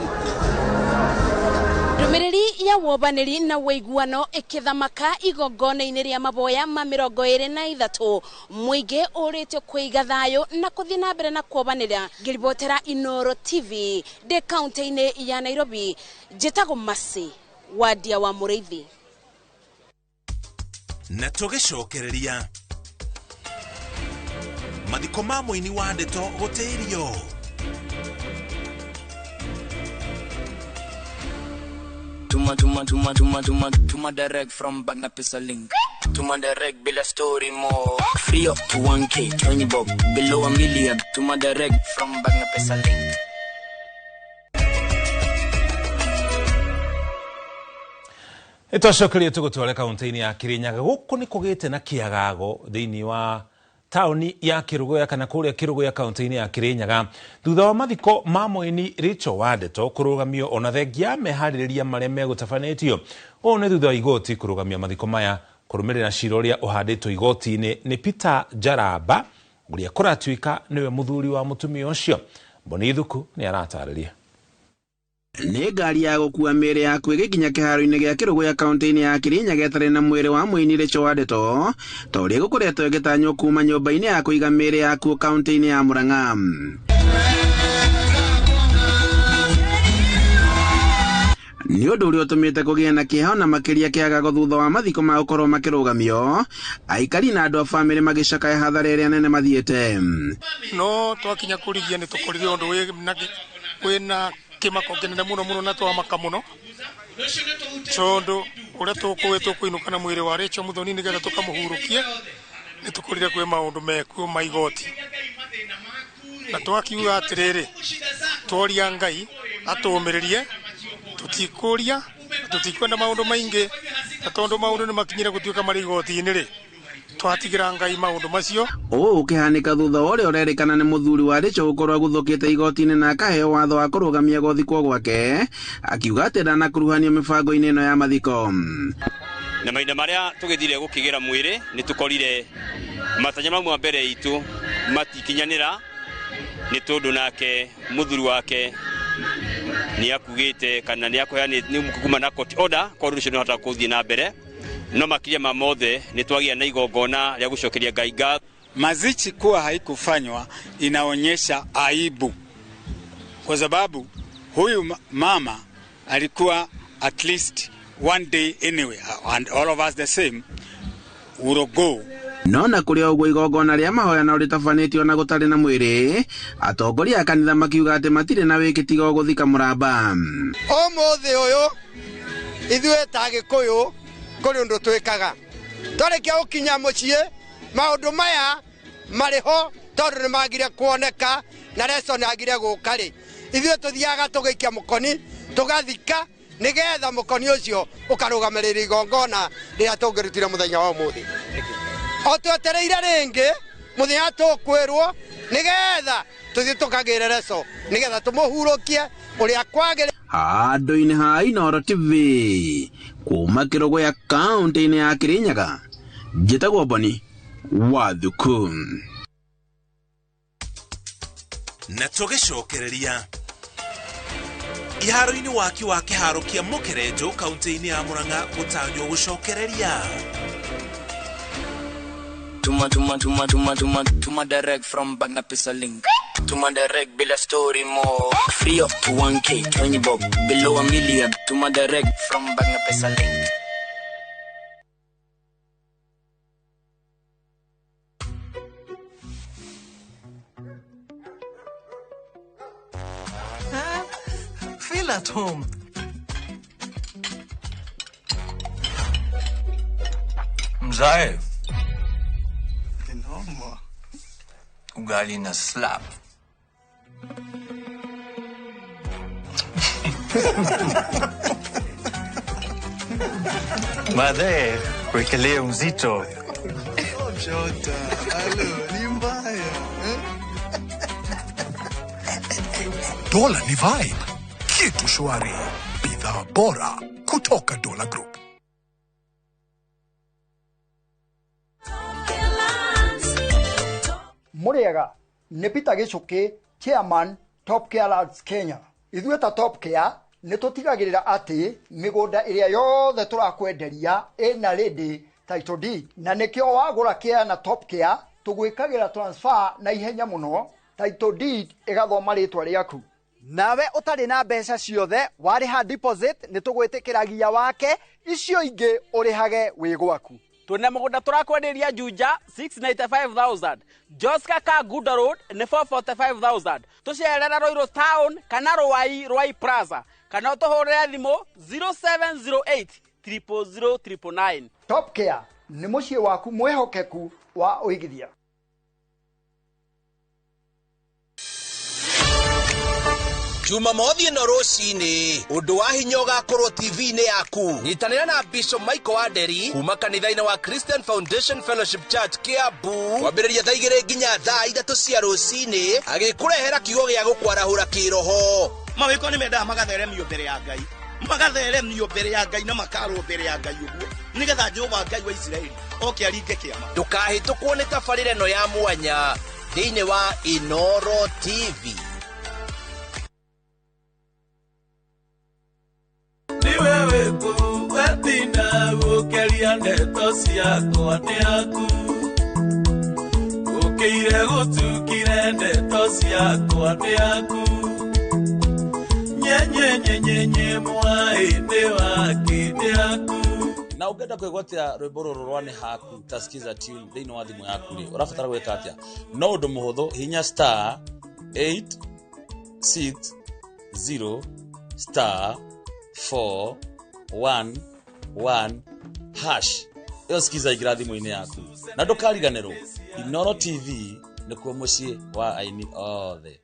Speaker 3: Ndũmĩrĩri ya wobanĩri na wĩiguano ĩkĩthamaka igongona-inĩ rĩa maboya ma 23 mũingĩ ũrĩtio kũiga thayũ na kũthiĩ na mbere na kuobanĩra. Ngĩribotera Inooro TV ndĩ kaunti-inĩ ya Nairobi, njĩtagwo Mercy Wandia wa Mũrĩithi.
Speaker 16: Na tũgĩcokereria mathiko ma mũini wa ndeto gũtĩirio.
Speaker 9: Tuma tuma tuma tuma tuma tuma direct from Bagna Pesa link. Tuma direct bila story more. Free up to 1K, 20 bob, below a million. Tuma direct from Bagna Pesa link.
Speaker 8: Nĩtwacokeria tũgũtware kaunti-inĩ ya Kirinyaga. Gũkũ nĩ kũgĩte na kĩagago thĩinĩ wa taũni ya Kĩrũgũya kana kũrĩa Kĩrũgũya kaunti-inĩ ya Kirinyaga thutha wa mathiko ma mũini Rachel Wandeto kũrũgamio ona thengia meharĩrĩria marĩa megũtabanĩtio. Ũũ nĩ thutha wa igoti kũrũgamia mathiko maya kũrũmĩrĩra cira ũrĩa ũhandĩtwo igoti-inĩ nĩ Peter Njaramba ũrĩa kũratuĩka nĩwe mũthuri wa mũtumia ũcio. Mboni Thuku nĩ aratarĩria.
Speaker 10: Nĩ ngari ya gũkua mĩĩrĩ yaku ĩgĩkinya kĩharo-inĩ gĩa Kĩrũgũya kaunti-inĩ ya Kirinyaga ĩtarĩ na mwĩrĩ wa mũini Rachel Wandeto ta ũrĩa ĩgũkoretwo ĩgĩtanywo kuma nyũmba-inĩ ya kũiga mĩĩrĩ yakuo kaunti-inĩ ya Murang'a. Nĩ ũndũ ũrĩa ũtũmĩte kũgĩe na kĩeha na makĩria kĩagago thutha wa mathiko ma gũkorwo makĩrũgamio, aikari na andũ a bamĩrĩ magĩcakaya hathara ĩrĩa nene mathiĩte.
Speaker 11: No twakinya kũrigia nĩ tũkorire ũndũ wĩna kĩmako kĩnene mũno mũno na twamaka mũno tondũ ũrĩa tũkũĩ tũkũinũka na mwĩrĩ wa Rachel Muthoni nĩgetha tũkamũhurũkie nĩ tũkorire kwĩ maũndũ mekuo ma igoti na twakiuga atĩrĩrĩ tworia Ngai atũũmĩrĩrie tũtikũria tũtikwenda maũndũ maingĩ na tondũ maũndũ nĩ makinyire gũtuĩka marĩ igoti-inĩ rĩ twatigĩra Ngai maũndũ macio.
Speaker 10: Ũũ ũkĩhanĩka thutha wa ũrĩa ũrerĩkana nĩ mũthuri wa Rachel gũkorwo aguthũkĩte igoti-inĩ na akaheo watho wa kũrũgamia gũthikwo gwake, akiuga atĩ ndanakuruhanio mĩbango-inĩ ĩno ya mathiko.
Speaker 12: Na mahinda marĩa tũgĩthire gũkĩgĩra mwĩrĩ nĩ tũkorire matanya mamwe mbere itũ matikinyanĩra nĩ tondũ nake mũthuri wake nĩ akugĩte kana nĩ akũheanĩte kuma na court order kwa ũndũ ũcio nĩ ũhota gũthiĩ na mbere. No makiria ma mothe nĩ twagia na igongona rĩa gũcokeria Ngai ngatho.
Speaker 13: Mazishi kuwa haikufanywa inaonyesha aibu, kwa sababu huyu mama alikuwa at least one day anyway, and all of us the same will go.
Speaker 10: No na kũrĩ ũguo igongona rĩa mahoya no rĩtabanĩtio na gũtarĩ na mwĩrĩ, atongoria a kanitha makiuga atĩ matirĩ na wĩki tiga gũthika mũramba.
Speaker 14: Ũmũthĩ ũyũ ithuĩ ta Gĩkũyũ kũrĩ ũndũ twĩkaga twarĩkia gũkinya mũciĩ maũndũ maya marĩ ho tondũ nĩ magire kuoneka na Rachel nĩ agire gũka rĩ, ithuĩ tũthiaga tũgaikia mũkoni tũgathika nĩgetha mũkoni ũcio ũkarũgamĩrĩra igongona rĩrĩa tũngĩrutire mũthenya wa ũmũthĩ. O twetereire rĩngĩ mũthenya tũkwĩrwo nĩgetha tũthiĩ tũkagĩre Rachel nĩgetha tũmũhurũkie ũrĩa kwagĩrĩire.
Speaker 10: Handũ-inĩ ha Inooro TV kuma Kĩrũgũya kaunti-inĩ ya Kirinyaga, njĩtagwo Boni wa Thuku.
Speaker 16: Na tũgĩcokereria iharo-inĩ waki wa kĩharo kĩa Mũkerenjo kaunti-inĩ ya Murang'a gũtanywo gũcokereria.
Speaker 9: Tuma tuma tuma tuma tuma tuma direct from Bagna Pesa link. Tuma direct bila story more. Free up to 1K, 20 bob, below a million. Tuma direct from Bagna Pesa link.
Speaker 15: Feel at home.
Speaker 17: Mzae. Ugali na slap.
Speaker 29: Madhe, wekelea mzito.
Speaker 15: Shota, alo, ni mbaya.
Speaker 16: Dola ni vibe. Kitu shwari. Bidhaa bora kutoka Dola Group.
Speaker 30: Muriega nĩ Peter Gĩchũkĩ, Chairman Top Care Lads Kenya. Ithuĩ ta Top Care
Speaker 14: Nĩ tũtigagĩrĩra atĩ mĩgũnda ĩrĩa yothe tũrakwenderia ĩna ready title deed, na nĩkĩo wagũra kĩa na Top Care tũgwĩkagĩra transfer na ihenya mũno, title deed ĩgathoma rĩtwa rĩaku. Nawe ũtarĩ na mbeca ciothe warĩha deposit nĩ tũgwĩtĩkĩragia wake, icio ingĩ ũrĩhage wĩ gwaku.
Speaker 18: Twĩna mũgũnda tũrakwenderia Juja 695,000, Joska Kangundo Road nĩ 445,000. Tũcerera Ruiru Town kana Ruai Ruai Plaza kana ũtũhũrĩre thimũ 0708 000 999.
Speaker 14: Top Care nĩ mũciĩ waku mwĩhokeku wa ũigithia.
Speaker 21: Jumamothi ĩno rũcinĩ ũndũ wa hinya ũgakorwo TV-inĩ yaku. Nyitanĩra na Bishop Michael Wanderi kuma kanitha-inĩ wa Christian Foundation Fellowship Church Kiambu kwambĩrĩria thaa 2 nginya thaa 3 cia rũcinĩ, agĩkũrehera kiugo gĩa gũkwarahũra kĩroho.
Speaker 22: Mawĩko nĩ mendaga magatheremio mbere ya Ngai, magatheremio mbere ya Ngai na makarwo mbere ya Ngai ũguo nĩgetha Jehova Ngai wa Isiraeli oke aringe kĩama.
Speaker 21: Ndũkahĩtũkwo nĩ tabarĩra ĩno ya mwanya thĩinĩ wa Inoro TV.
Speaker 23: Wetina ndeto ciakwa nĩ aku, ũkĩire gũtukire ndeto ciakwa nĩ aku, nyenyenyenyenye mwaĩ wake nĩ aku.
Speaker 24: Na ũngĩenda kwĩgwatĩra rwĩmbo rũrũ rwa nĩ haku tasikiza tune thĩinĩ wa thimũ yaku rĩ, ũrabatara gwĩka atĩa? No ũndũ mũhũthũ, hinya star 860 star 4 1 1 hash. Ĩyo sikiza ingĩra thimũ-inĩ yaku na ndũkariganĩrwo, Inoro TV nĩkuo mũciĩ wa aini othe.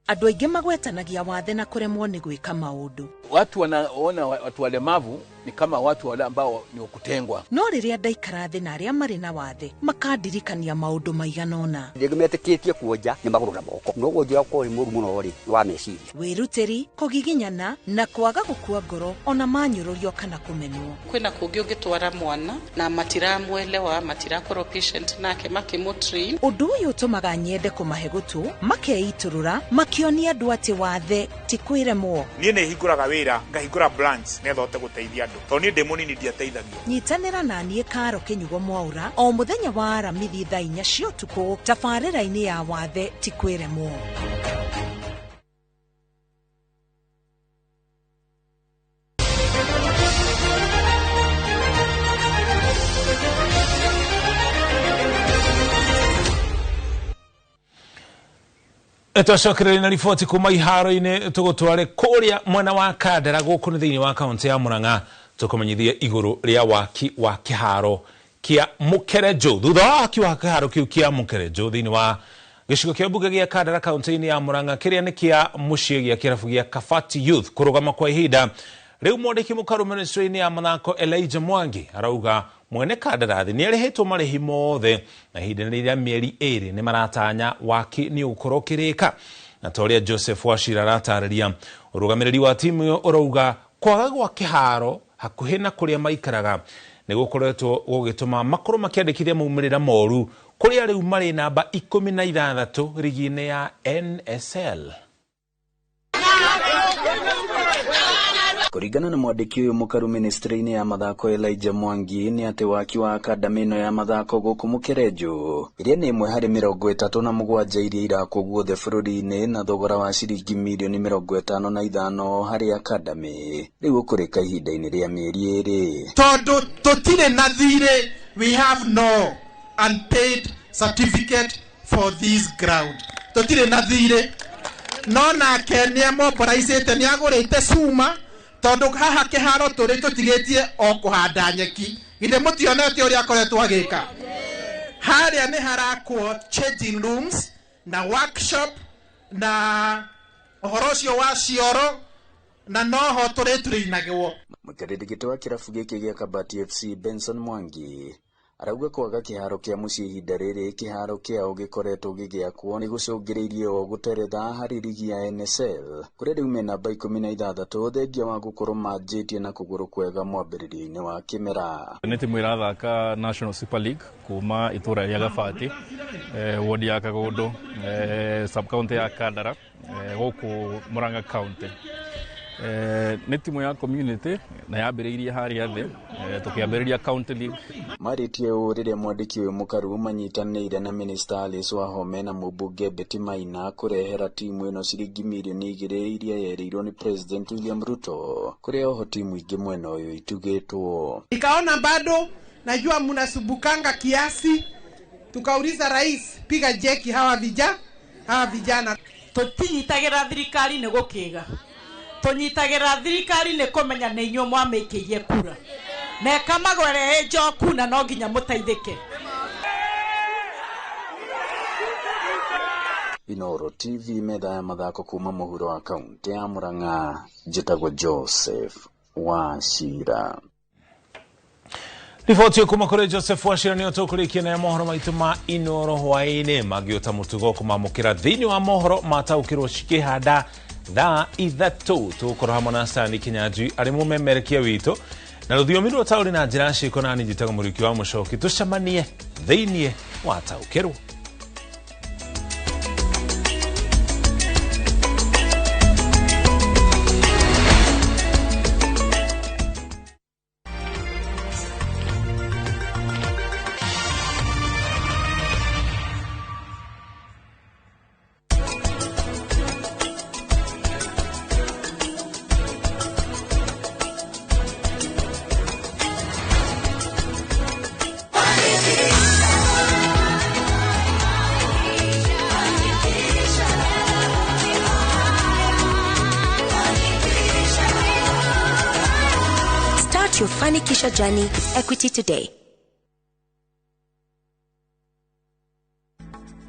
Speaker 25: Andũ aingĩ magwetanagia wathe na kũremwo nĩ gwĩka maũndũ.
Speaker 26: Watu wanaona watu walemavu ni kama watu wale ambao ni wakutengwa.
Speaker 25: No rĩrĩa ndaikara thĩ na arĩa marĩ na wathe makandirikania maũndũ maigana ũna.
Speaker 27: Rĩngĩ metĩkĩtie kuonja nĩ magũrũ na moko, no wonja ũkorwo nĩ mũru mũno rĩ wa meciria.
Speaker 25: Wĩrutĩri, kũgiginyana na kwaga gũkua ngoro ona manyũrũrio kana kũmenwo.
Speaker 4: Kwĩna kũngĩ ũngĩtwara mwana na matiramwelewa, matirakorwo patient nake makĩmũtrain.
Speaker 25: Ũndũ ũyũ ũtũmaga nyende kũmahe gũtũ, makeitũrũra, makĩonia andũ atĩ wathe ti kwĩremwo.
Speaker 28: Niĩ nĩ hingũraga wĩra, ngahingũra branch nĩgetha hote gũteithia andũ, tondũ niĩ ndĩ mũnini ndiateithagio.
Speaker 25: Nyitanĩra na niĩ Karo Kĩnyugo Mwaura o mũthenya wa Aramithi thaa 4 cia ũtukũ tabarĩra-inĩ ya wathe ti kwĩremwo.
Speaker 8: Twacokereria na riboti kuma iharo-inĩ tũgũtware kũrĩa mwena wa Kandara gũkũ nĩ thĩinĩ wa kaunti ya Murang'a tũkũmenyithie igũrũ rĩa waki wa kĩharo kĩa Mũkerenjũ. Thutha wa waki wa kĩharo kĩu kĩa Mũkerenjũ thĩinĩ wa gĩcigo kĩa mbunge gĩa Kandara kaunti-inĩ ya Murang'a kĩrĩa nĩ kĩa mũciĩ gĩa kĩrabu gĩa Kabati Youth kũrũgama kwa ihinda rĩu, mwandĩki mũkaru ministry-inĩ ya mathako Elijah Mwangi arauga mwene kandarathi nĩ arĩhĩtwo marĩhi mothe na ihinda rĩa mĩeri 2 nĩ maratanya waki nĩ ũgũkorwo ũkĩrĩka. Na ta ũrĩa Joseph Wachira aratarĩria, ũrũgamĩrĩri wa timu ĩyo ũrauga kwaga gwa kĩharo hakuhĩ na kũrĩa maikaraga nĩ gũkoretwo gũgĩtũma makorwo makĩandĩkithia maumĩrĩra moru kũrĩa rĩu marĩ namba 16 rigi-inĩ ya NSL.
Speaker 30: Kũringana na mwandĩki ũyũ mũkaru ministry-inĩ ya mathako Elijah Mwangi nĩ atĩ waki wa akademi ĩno ya mathako gũkũ Mũkerenjũ ĩrĩa nĩ ĩmwe harĩ 37 iria irakwo guothe bũrũri-inĩ na thogora wa ciringi mirioni 55 harĩ akademi rĩu ũkũrĩka ihinda-inĩ rĩa mĩeri 2.
Speaker 31: Tondũ tũtirĩ na thirĩ, we have no unpaid certificate for this ground. Tũtirĩ na thirĩ, no nake nĩ amoboraicĩte, nĩ agũrĩte cuma tondu haha kiharo turi tutigitie o kuhanda nyeki. Githĩ mũtionete ũrĩa akoretwo agĩka? Harĩa nĩ harakwo changing rooms na workshop na ũhoro ũcio wa cioro na noho tũrĩ tũrĩinagwo.
Speaker 30: Mũikarĩri gĩtĩ wa kĩrabu gĩkĩ gĩa Kabati FC Benson Mwangi arauga kwaga kĩharo kĩa mũciĩ ihinda rĩrĩ kĩharo kĩao gĩkoretwo gĩgĩakwo nĩ gũcũngĩrĩirie o gũteretha harĩ rigi ya NSL kũrĩa rĩu me namba 16 thengia wa gũkorwo manjĩtie na kũgũrũ kwega mwambĩrĩrio-inĩ wa kĩmera.
Speaker 32: Nĩ timu ĩrathaka National Super League kuma itũra rĩa Gabati, ward ya Kagondo, sub county ya Kandara, gũkũ Murang'a County. Nĩ timu ya community na yambĩrĩirie harĩa thĩ, tũkĩambĩrĩria county league.
Speaker 30: Marĩtie ũũ rĩrĩa mwandĩki ũyũ Mũkaru manyitanĩire na Minister Alice Wahome na mũmbunge Betty Maina kũrehera timu ĩno ciringi mirioni 2 iria yerĩirwo nĩ President William Ruto, kũrĩa oho timu ingĩ mwena ũyũ itugĩtwo.
Speaker 31: Nikaona bado najua mnasubukanga kiasi, tukauliza rais, piga jeki hawa vijana.
Speaker 1: Tũtinyitagĩra thirikari nĩ gũkĩga, tũnyitagĩra thirikari nĩ kũmenya nĩ inyuĩ mwamĩkĩirie kura na ĩkamagwere njoku na no nginya mũteithĩke.
Speaker 30: Inoro TV, metha ya mathako kuma mũhuro wa kaunti ya Murang'a, njĩtagwo Joseph Wachira.
Speaker 8: Riboti kuma kũrĩ Joseph Wachira nĩyo tũkũrĩkia nayo mohoro maitũ ma Inoro hwaĩ-inĩ. Mangĩũta mũtugo kũmamũkĩra thĩinĩ wa mohoro mataũkĩrwo cikĩhanda thaa 3. Tũgũkorwo hamwe na Stanley Kinyanjui arĩ mũmemerekia witũ na rũthiomi rwa taũri na njĩra ciĩko, na niĩ njĩtagwo Mũriũki wa Mũcoki. Tũcemanie thĩinĩ wa Taũkĩrwo.
Speaker 2: Your Fanikisha journey with Equity today.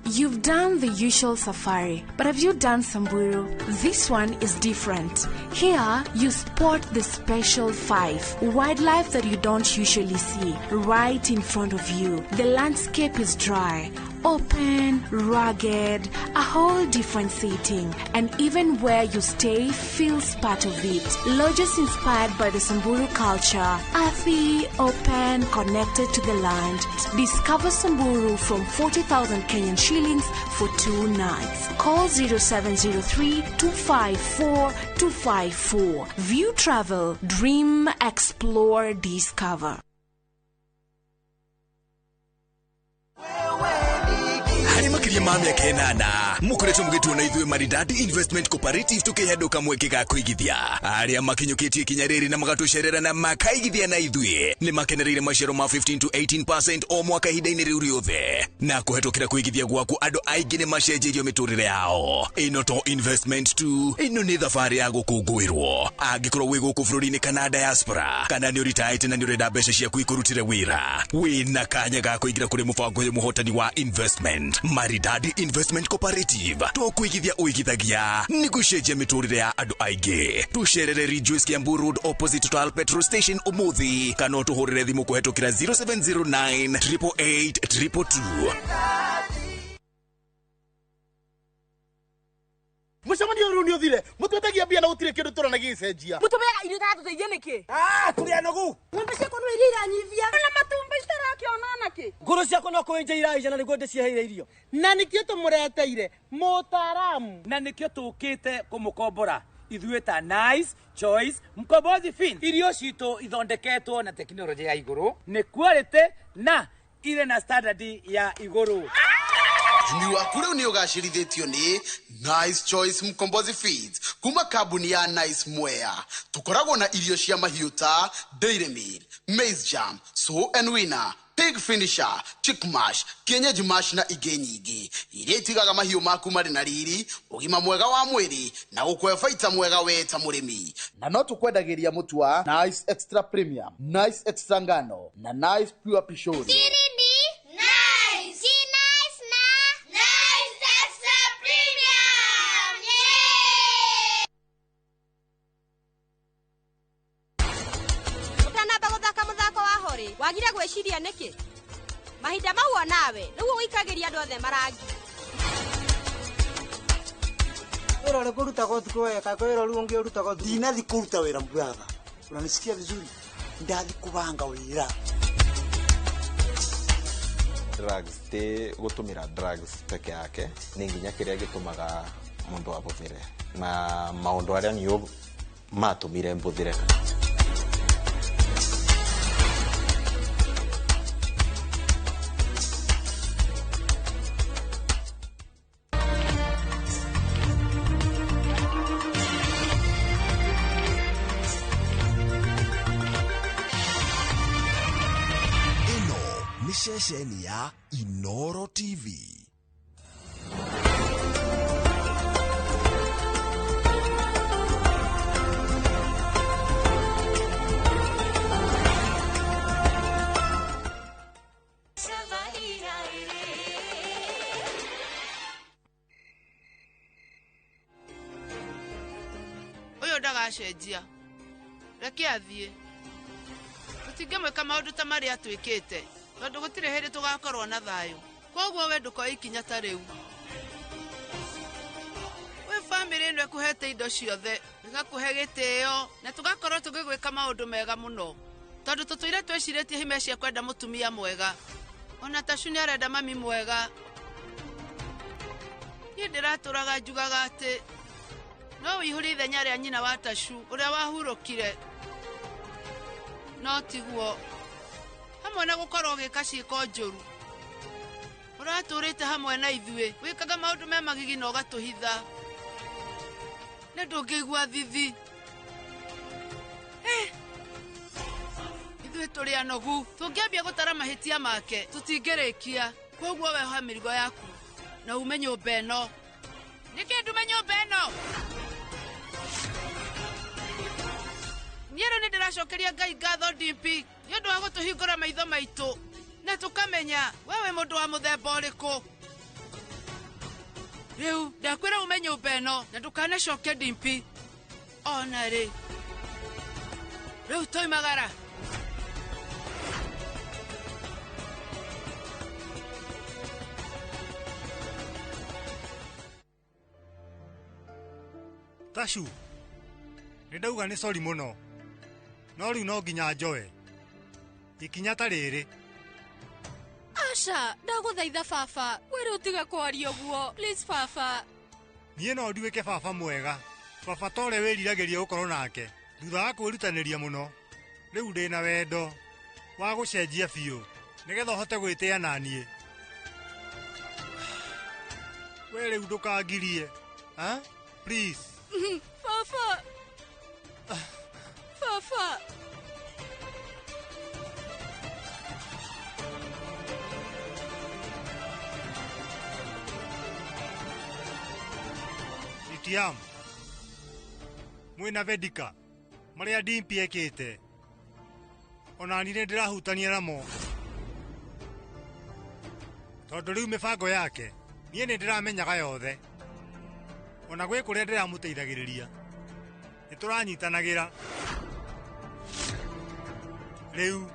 Speaker 3: You've done the usual safari, but have you done Samburu? This one is different. Here, you spot the special five, wildlife that you don't usually see, right in front of you. The landscape is dry, open, rugged, a whole different setting, and even where you stay feels part of it. Lodges inspired by the Samburu culture, earthy, open, connected to the land. Discover Samburu from 40,000 Kenyan shillings for 2 nights. Call 0703 254 254. View Travel, dream, explore, discover.
Speaker 5: Harĩ makĩria ma mĩaka 8 mũkoretwo mũgĩtuona ithuĩ Maridadi Investment Cooperative tũkĩhe kamweke ga kũigithia. Arĩa makinyũkĩtie ikinya rĩrĩ na magatũcerera na makaigithia na ithuĩ nĩ makenereire maciaro ma 15 to 18% o mwaka ihinda-inĩ rĩu rĩothe, na kũhetũkĩra kũigithia gwaku andũ aingĩ nĩ macenjeirio mĩtũrĩre yao. Ĩno to investment tu, ĩno nĩ thabarĩ ya gũkũngũĩrwo. Angĩkorwo wĩ gũkũ bũrũri-inĩ kana diaspora, kana nĩ ũritaĩte na nĩ ũrenda mbeca ciaku ikũrutĩre wĩra, wĩna kanya ga kũingĩra kũrĩ mũbango ũyũ mũhotani wa investment. Maridadi Investment Cooperative, to kũigithia ũigithagia nĩ gũcenjia mĩtũrĩre ya andũ aingĩ. Tũcerere Ridgeways Kiambu Road opposite Total Petrol Station ũmũthĩ, kana ũtũhũrĩre thimũ kũhetũkĩra 0709 888 222.
Speaker 6: Mũcemanio rĩu nĩ ũthire, mũtwetagia mbia na gũtirĩ kĩndũ tũrona gĩgĩcenjia.
Speaker 7: Mũtũmeaga irio itatũteithia nĩkĩ?
Speaker 6: Tũrĩ anogu.
Speaker 7: Ng'ombe ciakwa no iria iranyivia. Na matumbĩ citarakĩona nakĩ?
Speaker 10: Ngũrũ ciakwa no kũenja iraija na nĩguo ndĩciheire irio.
Speaker 6: Na nĩkĩo tũmũreteire mũtaaramu.
Speaker 11: Na nĩkĩo tũkĩte kũmũkombora ithuĩ ta Nice Choice Mkombozi Fin. Irio citũ ithondeketwo na tekinoronjĩ ya igũrũ, nĩ quality na irĩ na standard ya igũrũ.
Speaker 12: Ũrĩmi waku rĩu nĩ ũgacĩrithĩtio nĩ Nice Choice Mkombozi Feeds kuma kambuni ya Nice Mwea. Tũkoragwo na irio cia mahiũ ta Dairy Meal, Maize Jam, Sow and Winner, Pig Finisher, Chick Mash, Kienyeji Mash na ingĩ nyingĩ iria itigaga mahiũ maku marĩ na riri, ũgima mwega wa mwĩrĩ na gũkũhe baita mwega we ta mũrĩmi.
Speaker 6: Na no tũkwendagĩria mũtu wa Nice Extra Premium, Nice Extra Ngano na Nice Pure Pishori.
Speaker 13: Wagire gwĩciria nĩkĩ? Mahinda mau onawe nĩguo ũikagĩria andũ othe marangi.
Speaker 19: Wĩra ũrĩkũ ũrutagwo ũtukũ weka? Kwĩ wĩra ũrĩkũ ũngĩ ũrutagwo ũtukũ?
Speaker 20: Ndinathi kũruta wĩra brother. Unanisikia vizuri? Ndathi kubanga wĩra.
Speaker 9: Drugs ti gutumira drugs peke yake, ni nginya kiria gitumaga mundu abuthire na maundu aria ni matumire mbuthire.
Speaker 5: Ceceni ya Inoro TV.
Speaker 14: Uyu ndagacenjia, reke athiĩ. Tũtingĩmwĩka maũndũ ta marĩa atwĩkĩte, tondũ gũtirĩ hĩndĩ tũgakorwo na thayũ. Koguo we ndũkoe ikinya ta rĩu. We bamĩrĩ ĩno ĩkũhete indo ciothe, ĩgakũhe gĩtĩo, na tũgakorwo tũgĩgwĩka maũndũ mega mũno, tondũ tũtũire twĩcirĩtie Himesh ekwenda mũtumia mwega. Ona Tashu nĩ arenda mami mwega. Niĩ ndĩratũraga njugaga atĩ no ũihũrie ithenya rĩa nyina wa Tashu ũrĩa wahurũkire. No tiguo. Hamwe na gũkorwo ũgĩka ciĩko njũru, ũratũrĩte hamwe na ithuĩ, wĩkaga maũndũ me magigi na ũgatũhitha. Nĩ ndũngĩigua thithi. Ithuĩ tũrĩ anogu, tũngĩambia gũtara mahĩtia make tũtingĩrĩkia. Koguo we oha mĩrigo yaku na ume nyũmba ĩno. Nĩkĩ ndume nyũmba ĩno? Niĩ rĩu nĩndĩracokeria Ngai ngatho DP nĩ ũndũ wa gũtũhingũra maitho maitũ na tũkamenya we wĩ mũndũ wa mũthemba ũrĩkũ. Rĩu ndakwĩra ume nyũmba ĩno na ndũkanacoke DP ona rĩ. Rĩu tũimagara.
Speaker 15: Tashu, nĩ ndauga nĩ sori mũno, no rĩu no nginya njoe ikinya ta rĩrĩ.
Speaker 7: Aca, ndagũthaitha baba, wĩre ũtige kwaria ũguo, please baba.
Speaker 15: Niĩ no nduĩke baba mwega, baba ta ũrĩa wĩriragĩria gũkorwo nake thutha wa kwĩrutanĩria mũno. Rĩu ndĩna wendo wa gũcenjia biũ nĩgetha ũhote gwĩtĩa na niĩ. We rĩu ndũkangirie, ha? Please.
Speaker 7: Baba. Baba.
Speaker 15: Itiam, mwĩna Vedika marĩa Dimpi ekĩte, ona niĩ nĩndĩrahutania namo, tondũ rĩu mĩbango yake niĩ nĩndĩramenyaga yothe. Ona gwĩ kũrĩa ndĩramũteithagĩrĩria, nĩtũranyitanagĩra. Rĩu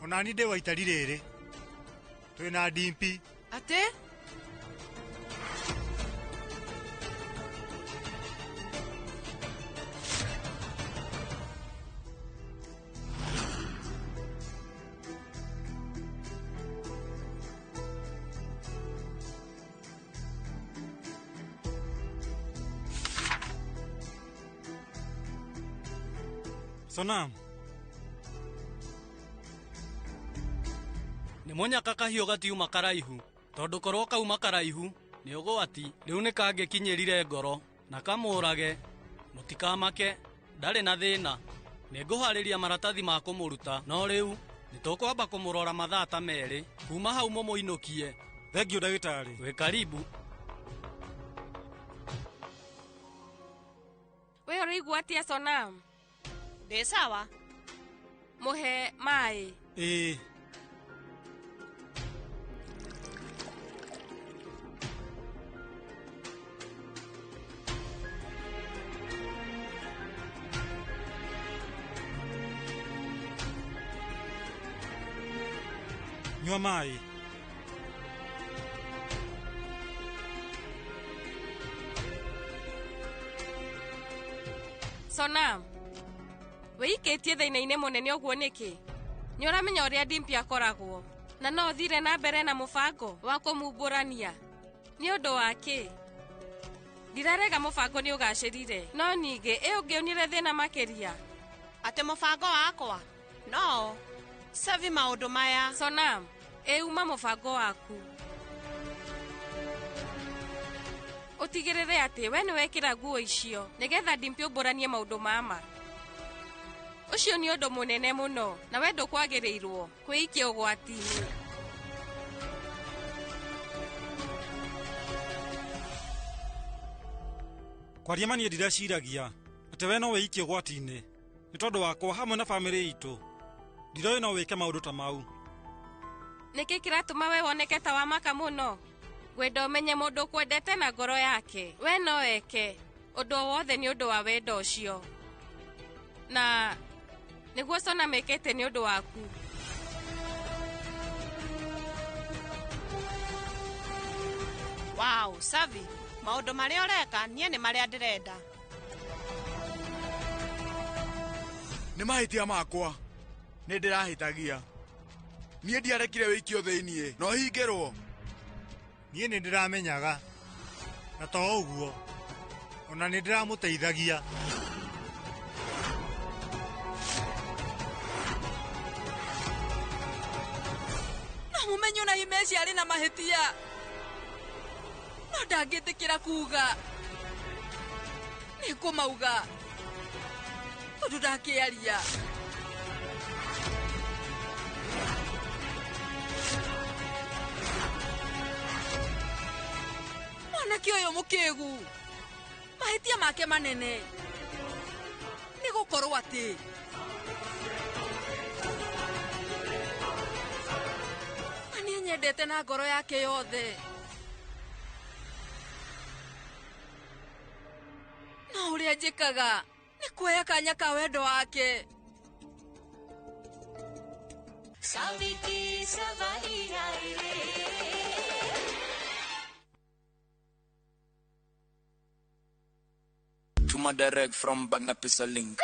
Speaker 15: ona niĩ ndĩ wa itari rĩrĩ, twĩna Dimpi.
Speaker 14: Atĩ?
Speaker 15: Sonam,
Speaker 16: nĩ mũnyaka kahiũ gatiuma karaihu, tondũ korwo kauma karaihu nĩ ũgwati. Rĩu nĩ kangĩkinyĩrire ngoro na kamũrage. Mũtikamake, ndarĩ na thĩna. Nĩngũharĩria maratathi ma kũmũruta, no rĩu nĩtũkwamba kũmũrora mathaa ta 2 kuma hau mũmũinũkie.
Speaker 15: Thengiũ ndagĩtarĩ.
Speaker 16: Wĩ karibu.
Speaker 7: We ũraigua atĩa Sonam?
Speaker 13: Ndĩ sawa.
Speaker 7: Mũhe maĩ.
Speaker 15: Ĩĩ. Nyua maĩ.
Speaker 7: Sonam, wĩikĩtie thĩna-inĩ mũnene ũguo nĩkĩ? Nĩ ũramenya ũrĩa Dimpi akoragwo.
Speaker 4: Na no ũthire na mbere na mũbango wa kũmumbũrania. Nĩ ũndũ wa kĩ? Ndirarega mũbango nĩ ũgacĩrire, no ningĩ ĩ ũngĩonire thĩna makĩria.
Speaker 17: Atĩ mũbango wakwa? No. Savi maũndũ maya.
Speaker 4: Sonam, ĩ uma mũbango waku. Ũtigĩrĩre atĩ we nĩwekĩra nguo icio nĩgetha ndimpiũmbũranie maũndũ mama. Ũcio nĩ ũndũ mũnene mũno na we ndũkwagĩrĩirwo kwĩikia ũgwati-inĩ.
Speaker 15: Kwaria ma niĩ ndireciiragia atĩ we no wĩikie ũgwati-inĩ nĩ tondũ wakwa hamwe na bamĩrĩ itũ. Ndiroĩ no wĩke maũndũ ta mau.
Speaker 4: Nĩkĩ kĩratũma we woneke ta wamaka mũno? Ngwenda ũmenye mũndũ ũkwendete na ngoro yake. We no eke ũndũ o wothe nĩ ũndũ wa wendo ũcio. Na nĩguo Sona mekĩte nĩ ũndũ waku.
Speaker 17: Wow, Savi, maũndũ marĩa ũreka niĩ nĩ marĩa ndĩrenda.
Speaker 18: Nĩ mahĩtia makwa. Nĩ ndĩrahĩtagia. Niĩ ndiarekire wĩikio thĩiniĩ, no hingĩrwo.
Speaker 15: Niĩ nĩ ndĩramenyaga. Na to ũguo, ona nĩ ndĩramũteithagia.
Speaker 7: No mũmenye ona Himeshi arĩ na mahĩtia. No ndangĩtĩkĩra kuuga. Nĩngũmauga. Tondũ ndakĩaria. Mwanake ũyũ mũkĩgu. Mahĩtia make manene. Nĩ gũkorwo atĩ na nĩanyendete na ngoro yake yothe. No ũrĩa njĩkaga nĩ kuoya kanya ka wendo wake.
Speaker 20: Tuma direct from Bagna Pesa Link.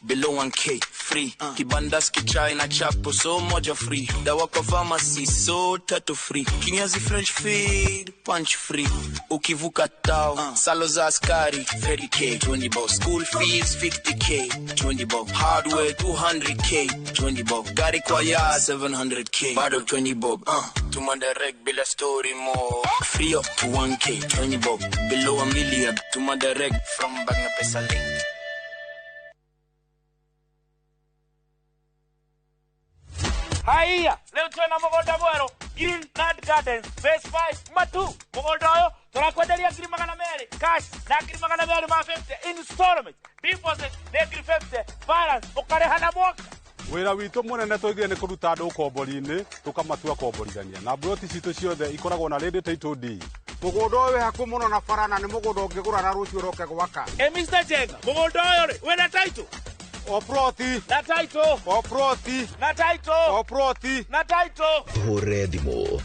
Speaker 20: Below 1K free. Kibandas kichai na chapo so moja free. Dawa kwa pharmacy so tatu free. Kinyazi French feed punch free. Ukivuka tao salo za askari 30K 20 bob. School fees 50K 20 bob. Hardware 200K 20 bob. Gari kwa ya 700K bado 20 bob. Tuma direct bila story more. Free up to 1K 20 bob. Below a million. Tuma direct from Bagna Pesa Link.
Speaker 11: Haiya, leo twena mũgũnda mwerũ Green Land Gardens Phase 5 Matu. Mũgũnda ũyũ tũrakwenderia 200,000 cash na 250,000 installment. Deposit nĩ 50,000 balance ũkarĩha na mwaka.
Speaker 21: Wĩra witũ mũnene tũigire nĩ kũruta andũ ũkombori-inĩ tũkamatua komborithania na mburoti citũ ciothe ikoragwo na ready title deed.
Speaker 22: Mũgũnda ũyũ wĩ hakuhĩ mũno na bara na nĩ mũgũnda ũngĩgũra na rũciũ ũroke gwaka.
Speaker 11: Mr. Jenga, mũgũnda ũyũ rĩ wĩna title?
Speaker 22: O ploti.
Speaker 11: Na title.
Speaker 22: O ploti.
Speaker 11: Na title.
Speaker 22: O ploti.
Speaker 11: Na title.
Speaker 5: Hũre thimũ